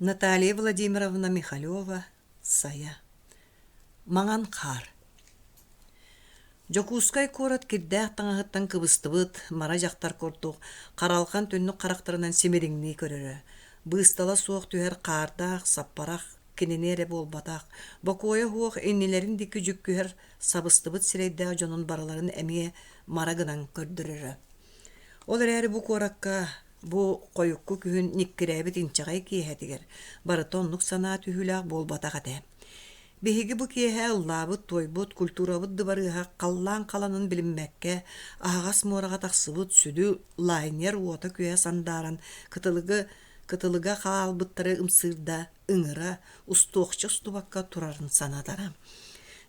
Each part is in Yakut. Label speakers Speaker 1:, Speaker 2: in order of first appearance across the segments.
Speaker 1: Наталья Владимировна Михалева «Сайа» Маҥан хаар Дьокуускай куорат кирдээх таҥаһыттан кыбыстыбыт мара дьахтар курдук харалҕан түннүк харахтарынан симириҥнии көрөрө. Быыстала суох түһэр хаардаах саппарах кинини эрэ буолбатах, бокуойа суох иннилэрин диэки дьүккүһэр сабыстыбыт сирэйдээх дьонун барыларын эмиэ мара гынан көрдөрөрө. Ол эрээри бу куоракка Бу хойукку күһүн ньиккирээбит инчэҕэй киэһэтигэр барыта оннук санаа түһүүлээх буолбатах этэ. Биһиги бу киэһэ ыллаабыт-туойбут культурабыт дыбарыаһа халлаан халанын билиммэккэ, аһаҕас муораҕа тахсыбыт сүдү лайнер уота-күөһэ сандааран кытылыгы кытылыга хаалбыттары ымсыырда ыҥыра, устуохча устубакка турарын санатара.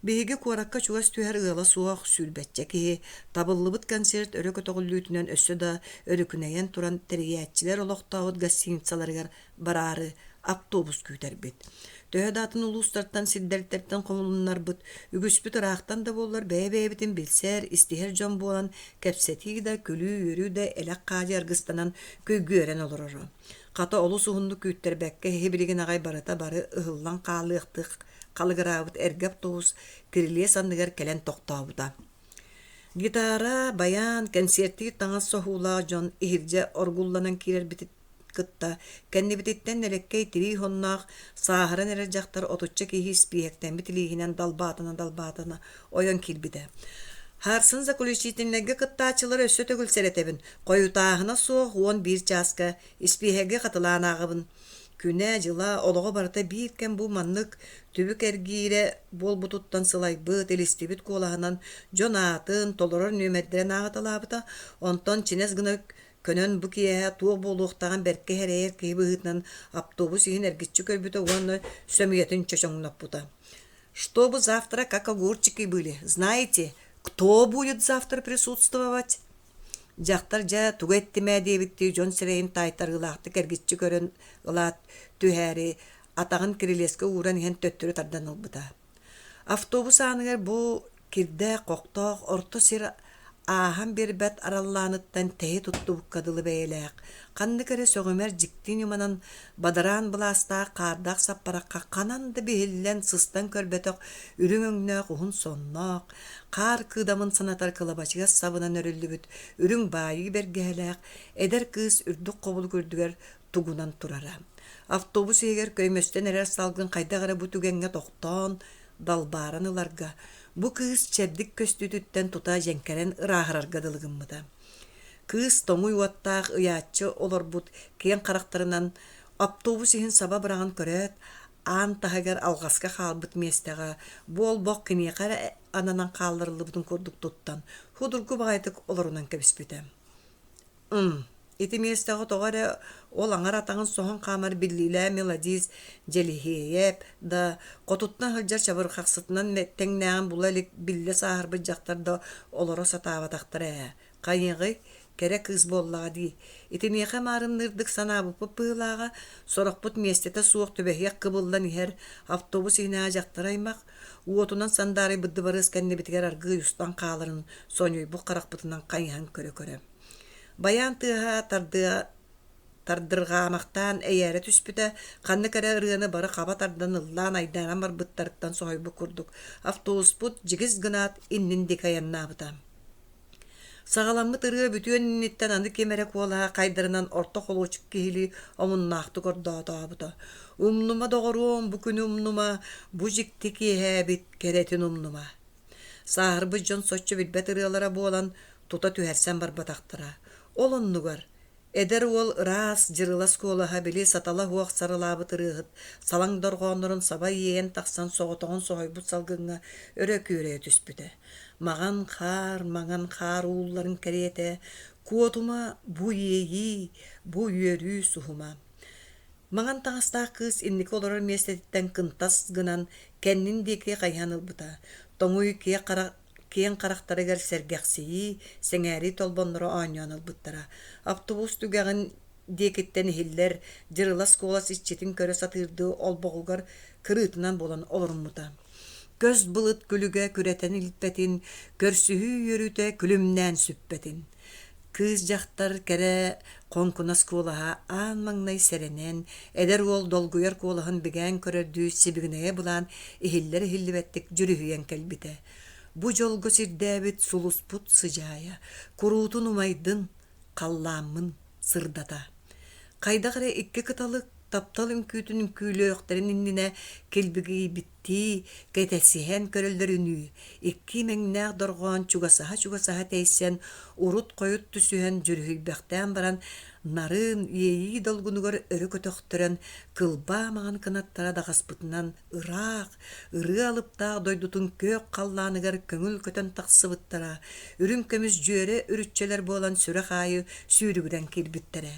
Speaker 1: Биһиги куоракка чугас түһэр ыала суох сүүрбэччэ киһи табыллыбыт концерт өрө көтөҕүллүүтүнэн өссө да өрүкүнэйэн туран тэрийээччилэр олохтообут гостиницаларыгар бараары автобус күүтэрбит. Төһө да атын улуустартан, сирдэртэн хомулуннарбыт, үгүспүт ыраахтан да буоллар бэйэ-бэйэбитин билсэр, истиһэр дьон буолан кэпсэтии да, күлүү-үөрүү да элэх-хаадьы аргыстанан көйгүөрэн олороро. Хата олус уһуннук күүттэрбэккэ киһи билигин аҕай барыта бары ыһыллан хаалыахтыы халыгыраабыт эргэ автобус кирилиэс анныгар кэлэн тохтообута. Гитара, байаан, кэнсиэртиир таҥас соһуулаах дьон иһирдьэ оргулланан киирэрбитин кытта кэннибититтэн нэлэккэй тирии хонноох сааһыран эрэр дьахтар отучча киһи испииһэктэммит илииһинэн далбаатана-далбаатана ойон киирбитэ. Харсын заключительнайга кыттааччылары өссө төгүл сэрэтэбин, хойутааһына суох 11 чааска испииһэги хатылаан ааҕабын. Күнэ-дьыла, олоҕо барыта биир кэм бу маннык түбүк эргиирэ буолбутуттан сылайбыт, илистибит куолаһынан дьон аатын, толорор нүөмэрдэрин ааҕыталаабыта, онтон чинэс гына көнөн бу киэһэ туох буолуохтааҕын бэркэ сэрэйэр киһи быһыытынан автобус иһин эргиччи көрбүтэ уонна сөмүйэтин чочоҥноппута. Чтобы завтра как огурчики были, знаете, кто будет завтра присутствовать? Дьахтар дьэ тугу эттим ээ диэбиттии дьон сирэйин таайтарыылаахтык эргиччи көрөн ылаат, түһээри атаҕын кирилиэскэ ууран иһэн төттөрү тардан ылбыта. Автобус ааныгар бу кирдээх-хохтоох орто сир ааһан биэрбэт араллааныттан тэһи туттубукка дылы бэйэлээх, ханнык эрэ сөҕүмэр дьикти ньыманан бадараан былаастаах хаардаах саппарахха ханан да биһиллэн сыстан көрбөтөх үрүҥ өҥнөөх уһун сонноох, хаар кыыдамын санатар кылабачыгас сабынан өрүллүбүт үрүҥ баайыы бэргэһэлээх эдэр кыыс үрдүк хобулук үрдүгэр тугунан турара. Автобус иһигэр көймөстөн эрэр салгын хайдах эрэ бу түгэҥҥэ тохтоон, далбааран ыларга, бу кыыс чэбдик көстүүтүттэн тута дьэҥкэрэн ырааһырарга дылы гыммыта. Кыыс тоҥуй уоттаах ыйааччы олорбут киэҥ харахтарынан автобус иһин саба быраҕан көрөөт, аан таһыгар алҕаска хаалбыт миэстэҕэ бу олбох киниэхэ эрэ ананан хаалларыллыбытын курдук туттан, судургу баҕайытык олорунан кэбиспитэ. Ити миэстэҕэ тоҕо эрэ ол аҥар атаҕын соһон хаамар биллиилээх мелодист Дьэлиһиэйэп да, хотуттан сылдьар чабырҕахсытынан тэҥнээҕин була илик биллэ сааһырбыт дьахтар да олоро сатаабатахтара ээ. Хайыаҕый, кэрэ кыыс буоллаҕа дии. Итиниэхэ маарынныырдык санаабыппыт быһыылааҕа, сорохпут миэстэтэ суох түбэһиэх кыбыллан иһэр автобус иһинээҕи дьахтар аймах, уотунан сандаарыйбыт дыбарыас кэннибитигэр аргыый устан хааларын сонньуйбут харахпытынан хайыһан көрө-көрө. Байаан тыаһа тардыа тардырҕаамахтаан эйээрэ түспүтэ, ханнык эрэ ырыаны бары хаба тардан ыллаан айдааран барбыттарыттан соһуйбут курдук, автобуспут дьигис гынаат иннин диэки айаннаабыта. Саҕаламмыт ырыа бүтүөн инниттэн аны ким эрэ куолаһа хайдарынан орто холуочук киһилии омуннаахтык ордоотообута: «Умнума, доҕоруом, бу күнү умнума, бу дьикти киэһээбит кэрэтин умнума» Сааһырбыт дьон соччо билбэт ырыалара буолан, тута түһэрсэн барбатахтара. Ол оннугар эдэр уол ыраас, дьырылас куолаһа били сатала суох сарылаабыт ырыаһыт салаҥ дорҕооннорун саба иэйэн тахсан соҕотоҕун соһуйбут салгыҥҥа өрө күөрэйэ түспүтэ. Маҕан хаар, маҥан хаар уулларын кэриэтэ, куотума бу иэйии, бу үөрүү суһума. Маҥан таҥастаах кыыс инники олорор миэстэтиттэн кынтас гынан кэннин диэки хайыһан ылбыта. Тоҥуй киэҥ харахтарыгар сэргэхсийии, сэҥээрии толбонноро оонньоон ылбыттара. Автобус түгэҕин диэкиттэн иһиллэр дьырылас куолас иччитин көрө сатыырдыы олбоҕугар кырыытынан буолан олоруммута. Көс былыт күлүгэ күрэтэн илпэтин, көрсүһүү үөрүүтэ күлүмнээн сүппэтин. Кыыс-дьахтар кэрэ хоҥкунас куолаһа аан маҥнай сэрэнэн, эдэр уол долгуйар куолаһын бигээн көрөрдүү сибигинэйэ былаан иһиллэр-иһиллибэттик дьүрүһүйэн кэлбитэ. Бу дьолго сирдээбит сулуспут сыдьаайа, куруутун умайдын, халлааммын сырдата. Хайдах эрэ икки кыталык таптал үҥкүүтүн үҥкүүлүөхтэрин иннинэ килбигийбиттии, кэтэсиһэн көрөллөрүнүү, икки имэҥнээх дорҕоон чугасаһа-чугасаһа тэйсэн, урут-хойут түсүһэн дьүрүһүйбэхтээн баран, нарын, иэйии долгунугар өрө көтөхтөрөн, кылбаа маҥан кынаттара даҕаспытынан ыраах, ырыа алыптаах дойдутун күөх халлааныгар көҥүл көтөн тахсыбыттара, үрүҥ көмүс дьүөрэ үрүччэлэр буолан сүрэх аайы сүүрүгүрэн киирбиттэрэ.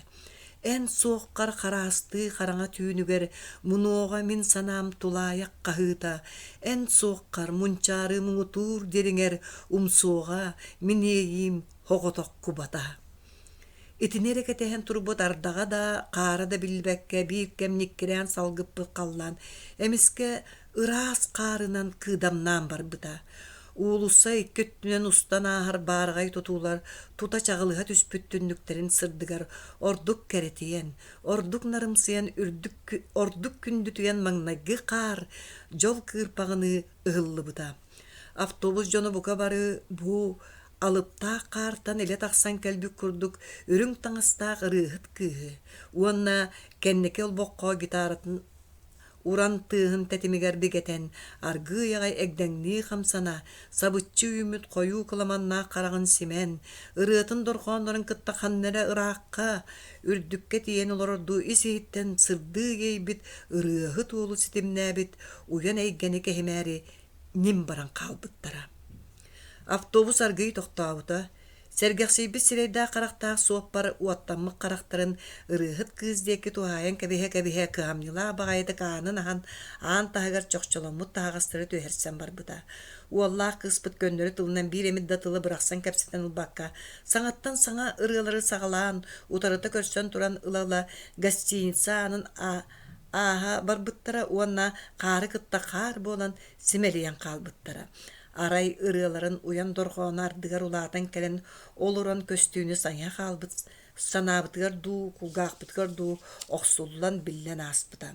Speaker 1: Эн суоххар хараастыы хараҥа түүнүгэр мунуоҕа мин санаам тулаайах хаһыыта, эн суоххар мунчаарыы муҥутуур дириҥэр умсуоҕа мин иэйиим оҕотох кубата. Итини эрэ кэтэһэн турбут ардаҕа да, хаара да биллибэккэ биир кэм ньиккирээн салгыппыт халлаан эмискэ ыраас хаарынан кыыдамнаан барбыта. Уулусса икки өттүнэн устан ааһар баараҕай тутуулар тута чаҕылыһа түспүт түннүктэрин сырдыгар ордук кэрэтийэн, ордук нарымсыйан үрдүк, ордук күндүтүйэн маҥнайгы хаар дьол кыырпаҕыныы ыһыллыбыта. Автобус дьоно бука бары бу алыптаах хаартан илэ тахсан кэлбит курдук үрүҥ таҥастаах ырыаһыт кыыһы уонна кэнники олбоххо гитаратын уран тыаһын тэтимигэр бигэтэн, аргыый аҕай эгдэҥнии хамсана, сабыччы үүммүт хойуу кыламаннаах хараҕын симэн, ырыатын дорҕооннорун кытта ханна эрэ ыраахха, үрдүккэ тиийэн олорордуу ис-иһиттэн сырдыы иэйбит ырыаһыт уолу ситимнээбит уйан эйгэни кэһимээри ньим баран хаалбыттара. Автобус аргыый тохтообута, сэргэхсийбит сирэйдээх-харахтаах суоппар уоттаммыт харахтарын ырыаһыт кыыс диэки туһаайан кэбиһэ-кэбиһэ кыһамньылаах баҕайытык аанын аһан, аан таһыгар чохчоломмут таһаҕастары түһэрсэн барбыта. Уоллаах кыыспыт көннөрү тылынан биир эмит да тылы бырахсан кэпсэтэн ылбакка, саҥаттан саҥа ырыалары саҕалаан, утарыта көрсөн туран ыла-ыла гостиница аанын ааһа барбыттара уонна хаары кытта хаар буолан симэлийэн хаалбыттара. Арай ырыаларын уйан дорҕооно ардыгар улаатан кэлэн олорон көстүүнү сайа хаалбыт санаабытыгар дуу, кулгаахпытыгар дуу охсуллан биллэн ааспыта.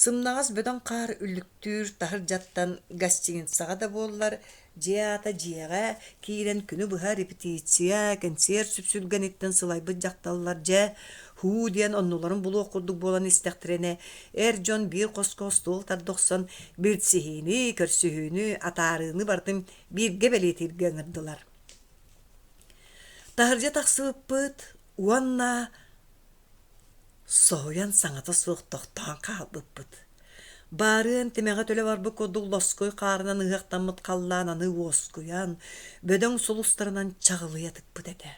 Speaker 1: Сымнаҕас бөдөҥ хаар үллүктүүр таһырдьаттан гостиницаҕа да буоллар, дьиэ аата дьиэҕэ киирэн күнү быһа репетиция, кэнсиэр сүпсүлгэниттэн сылайбыт дьахталлар дьэ, һуу диэн оннуларын булуох курдук буолан истэхтэринэ, эр дьон биир хоско остуол тарда охсон билсиһиини, көрсүһүүнү, атаарыыны барытын бииргэ бэлиэтииргэ ыҥырдылар. Таһырдьа тахсыбыппыт уонна соһуйан саҥата суох тохтоон хаалбыппыт. Баарыан тимэҕэ төлө барбыт курдук лоскуй хаарынан ыһыахтаммыт халлаан аны уоскуйан, бөдөҥ сулустарынан чаҕылыйа тыкпыт этэ.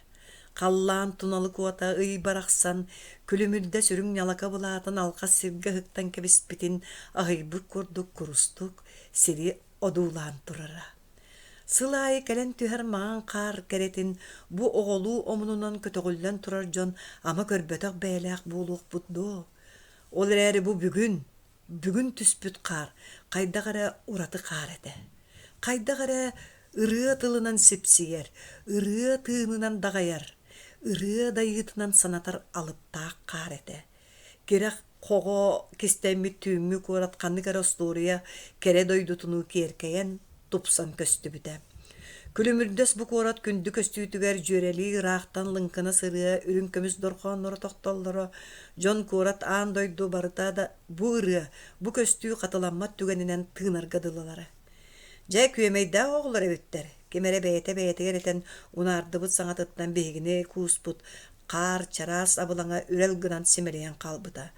Speaker 1: Халлаан туналык уота ый барахсан күлүмүрдэ сүрүҥ ньалака былаатын алҕас сиргэ ыһыктан кэбиспитин аһыйбыт курдук курустук сири одуулаан турара. Сыл аайы кэлэн түһэр маҥан хаар кэрэтин бу оҕолуу омунунан көтөҕүллэн турар дьон ама көрбөтөх бэйэлээх буолуохпут дуо? Ол эрээри бу бүгүн, бүгүн түспүт хаар хайдах эрэ ураты хаар этэ. Хайдах эрэ ырыа тылынан сипсийэр, ырыа тыынынан даҕайар, ырыа дайыытынан санатар алыптаах хаар этэ. Кирэх хоҕо кистэммит түүҥҥү куорат ханнык эрэ остуоруйа кэрэ дойдутунуу киэркэйэн, тупсан көстүбүтэ. Күлүмүрдэс бу куорат күндү көстүүтүгэр дьүөрэлии ыраахтан лыҥкынас ырыа үрүҥ көмүс дорҕоонноро тохтоллоро, дьон куорат аан дойду барыта да бу ырыа, бу көстүү хатыламмат түгэнинэн тыынарга дылылара. Дьэ, күөмэйдээх оҕолор эбиттэр, ким эрэ бэйэтэ бэйэтигэр этэн унаардыбыт саҥатыттан биһигини кууспут хаар чараас абылаҥа үрэл гынан симэлийэн хаалбыта.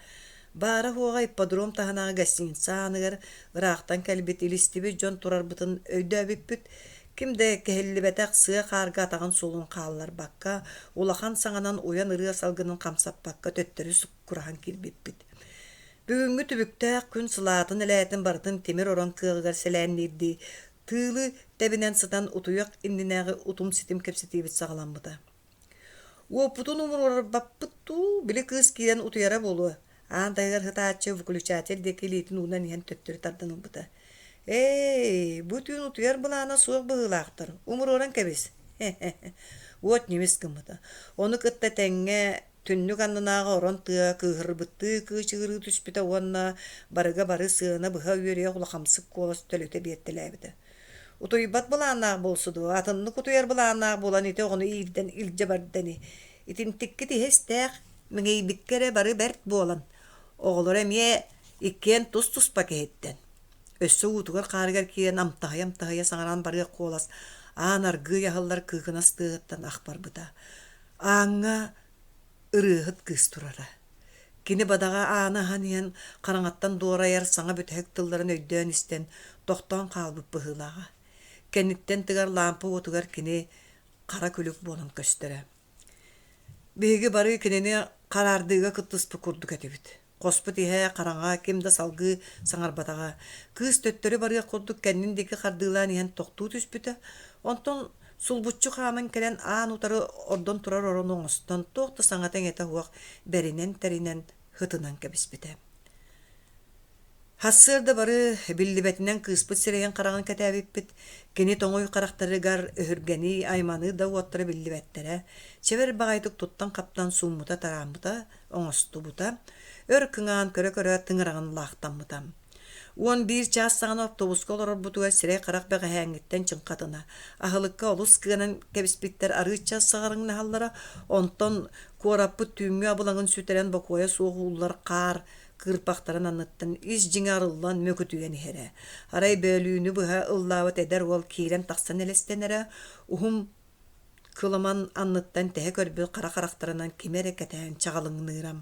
Speaker 1: Баара-суоҕа ипподром таһынааҕы гостиница ааныгар ыраахтан кэлбит илистибит дьон турарбытын өйдөөбүппүт. Ким да кэһиллибэтэх сыа хаарга атаҕын суолун хаалларбакка, улахан саҥанан уйан ырыа салгынын хамсаппакка төттөрү суккураһан киирбиппит. Бүгүҥҥү түбүктээх күн сылаатын элээтин барытын тимир орон кыаҕыгар сэлээнниирдии тыылы тэбинэн сытан утуйах иннинээҕи утум-ситим кэпсэтиибит саҕаламмыта. Уоппутун умуруорбаппыт дуу, били кыыс киирэн утуйара буолуо, аан таһыгар сытааччы выключатель диэки илиитин уунан иһэн төттөрү тардан ылбыта. Ээй, бу түүн утуйар былаана суох быһыылаахтар, умуруоран кэбис. Уот ньимис гыммыта. Ону кытта тэҥҥэ түннүк аннынааҕы орон тыа кыыһырбыттыы кыычыгырыы түспүтэ уонна барыга бары сыана быһа үөрүйэх улахамсык куолас төлүтэ биэртэлээбитэ. Утуйбат былааннаах буолсу дуо, атыннык утуйар былааннаах буолан ити оҕону иирдэн илдьэ барда ини. Итинтиккит иһэ истээх, мэҥийбиккэ эрэ бары бэрт буолан, оҕолоро эмиэ иккиэн тус-туспа киһиттэн. Өссө уутугар-хаарыгар киирэн амтаһыйа-амтаһыйа саҥаран барыах куолас аан аргыый аһыллар кыыкынас тыаһыттан ах барбыта. Ааҥҥа ырыаһыт кыыс турара. Кини бадаҕа ааны аһан иһэн хараҥаттан дуорайар саҥа бүтэһик тылларын өйдөөн истэн тохтоон хаалбыт быһыылааҕа. Кэнниттэн тыгар лаампа уотугар кини хара күлүк буолан көстөрө. Биһиги бары кинини хараардыыга кыттыспыт курдук этибит. Хоспут иһэ хараҥа, ким да салгыы саҥарбатаҕа. Кыыс төттөрү барыах курдук кэннин диэки хардыылаан иһэн тохтуу түспүтэ. Онтон сулбуччу хааман кэлэн аан утары ордон турар орону оҥостон, туох да саҥата-иҥэтэ суох бэринэн-тэринэн һытынан кэбиспитэ. Сарсыарда бары биллибэтинэн кыыспыт сирэйин-хараҕын кэтээбиппит, кини тоҥуй харахтарыгар өһүргэнии, айманыы да уоттара биллибэттэрэ, чэбэр баҕайытык туттан-хаптан сууммута-тарааммыта, оҥостубута, өр кыҥаан көрө-көрө тыҥыраҕын лаахтаммыта. 11 чаас саҕана автобуска олорорбутугар сирэй-харах бэҕэһээҥҥиттэн чыҥхатына, аһылыкка олус кыанан кэбиспиттэр арыычча саҕарыҥнаһаллара, онтон куораппыт түүҥҥү абылаҥын сүтэрэн бокуойа суох ууллар хаар кыырпахтарын анныттан ис дьиҥэ арыллан мөкүтүйэн иһэрэ. Арай бөөлүүнү быһа ыллаабыт эдэр уол киирэн-тахсан элэстэнэрэ, уһун кыламан анныттан тэһэ көрбүт хара харахтарынан кими эрэ кэтээн чаҕылыҥныыра.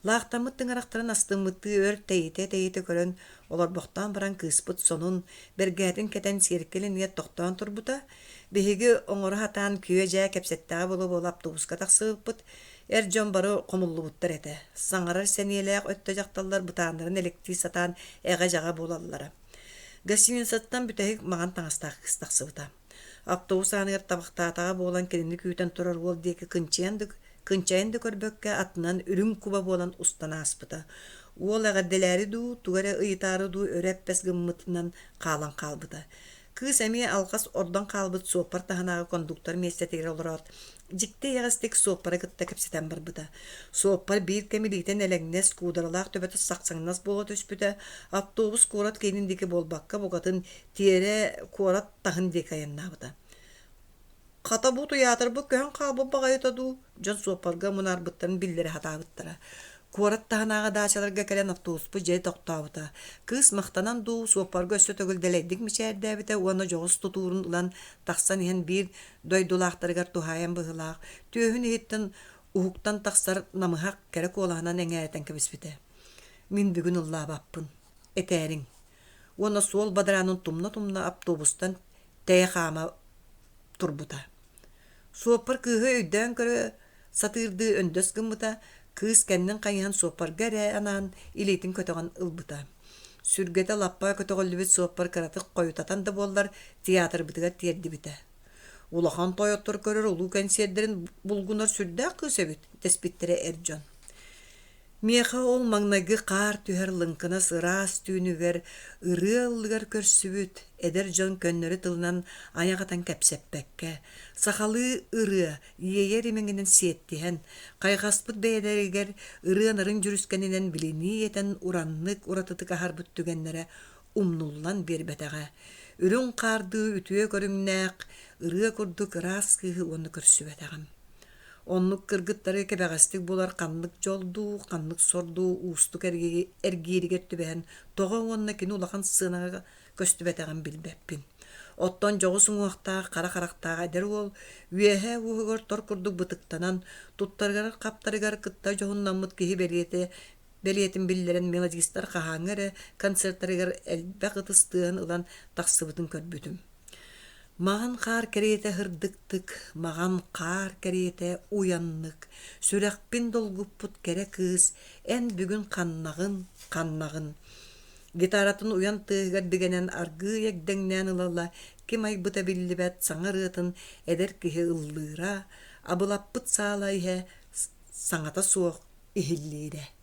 Speaker 1: Лаахтаммыт тыҥырахтарын астыммыттыы өр тэйитэ-тэйитэ көрөн олорбохтоон баран кыыспыт сонун, бэргэһэтин кэтэн сиэркилэ иннигэр тохтоон турбута. Биһиги оҥоро сатаан күө-дьаа кэпсэттэҕэ буола-буола автобуска тахсыбыппыт. Эр дьон бары хомуллубуттар этэ. Саҥарар сэниэлээх өттө дьахталлар бытааннарын элэктии сатаан эҕэ-дьаҕа буолаллара. Гостиницаттан бүтэһик маҥан таҥастаах кыыс тахсыбыта. Автобус ааныгар табахтаатаҕа буолан кинини күүтэн турар уол диэки кынчыйан да, кынчайан да көрбөккө атынан үрүҥ куба буолан устан ааспыта. Уол эҕэрдэлээри дуу, тугу эрэ ыйытаары дуу өрө эппэс гыммытынан хаалан хаалбыта. Кыыс эмиэ алҕас ордон хаалбыт суоппар таһынааҕы кондуктор миэстэтигэр олороот, дьикти эйэҕэстик суоппары кытта кэпсэтэн барбыта. Суоппар биир кэм илиитин элэҥнэс, куударалаах төбөтө сахсаҥнас буола түспүтэ, автобус куорат киинин диэки буолбакка, букатын тиэрэ куорат таһын диэки айаннаабыта. Хата бу тыйаатырбыт көһөн хаалбыт баҕайыта дуу, дьон суоппарга мунаарбыттарын биллэрэ сатаабыттара. Куорат таһынааҕы даачаларга кэлэн автобуспут дьэ тохтообута. Кыыс махтанан дуу, суоппарга өссө төгүл дэлэйдик мичээрдээбитэ уонна дьоҕус тутуурун ылан тахсан иһэн биир дойдулаахтарыгар туһаайан быһыылаах, түөһүн иһиттэн уһуктан тахсар намыһах кэрэ куолаһынан эҥээритэн кэбиспитэ. Мин бүгүн ыллаабаппын, этээриҥ. Уонна суол бадараанын тумна-тумна автобустан тэйэ хаама турбута. Суоппар кыыһы өйдөөн көрө сатыырдыы өндөс гыммыта, кыыс кэннин хайыһан суоппарга эрэ анаан илиитин көтөҕөн ылбыта. Сүргэтэ лаппа көтөҕүллүбүт суоппар кыратык хойутатан да буоллар театрбытыгар тиэрдибитэ. Улахан тойоттор көрөр улуу кэнсиэрдэрин булгунар сүрдээх кыыс эбит дэспиттэрэ эр дьон. Миэхэ ол маҥнайгы хаар түһэр лыҥкынас ыраас түүнүгэр ырыа ыллыгар көрсүбүт эдэр дьон көннөрү тылынан айах атан кэпсэппэккэ, сахалыы ырыа иэйэр имэҥинэн сиэттиһэн, хайҕаспыт бэйэлэригэр ырыа нарын дьүрүскэнинэн билинии этэн ураннык уратытык аһарбыт түгэннэрэ умнуллан биэрбэтэҕэ. Үрүҥ хаардыы үтүө көрүҥнээх ырыа курдук ыраас кыыһы уонна көрсүбэтэҕим. Оннук кыргыттары кэбэҕэстик булар ханнык дьол дуу, ханнык сор дуу уустук эргииригэр түбэһэн тоҕо уонна кини улахан сыанаҕа көстүбэтэҕин билбэппин. Оттон дьоҕус уҥуохтаах, хара харахтаах эдэр уол үөһээ уоһугар тор курдук бытыктанан, туттарыгар-хаптарыгар кытта дьоһуннаммыт киһи бэлиэтэ бэлиэтин биллэрэн мелодистар хаһааҥҥы эрэ концертарыгар элбэх ытыс тыаһын ылан тахсыбытын көрбүтүм. Маҕан хаар кэриэтэ сырдыктык, маҕан хаар кэриэтэ уйаннык, сүрэхпин долгуппут кэрэ кыыс, эн бүгүн ханнаҕын, ханнаҕын? Гитаратын уйан тыаһыгар бигэнэн аргыый эгдэҥнээн ыла-ыла ким айбыта биллибэт саҥа ырыатын эдэр киһи ыллыыра, абылаппыт саала иһэ саҥата суох иһиллиирэ.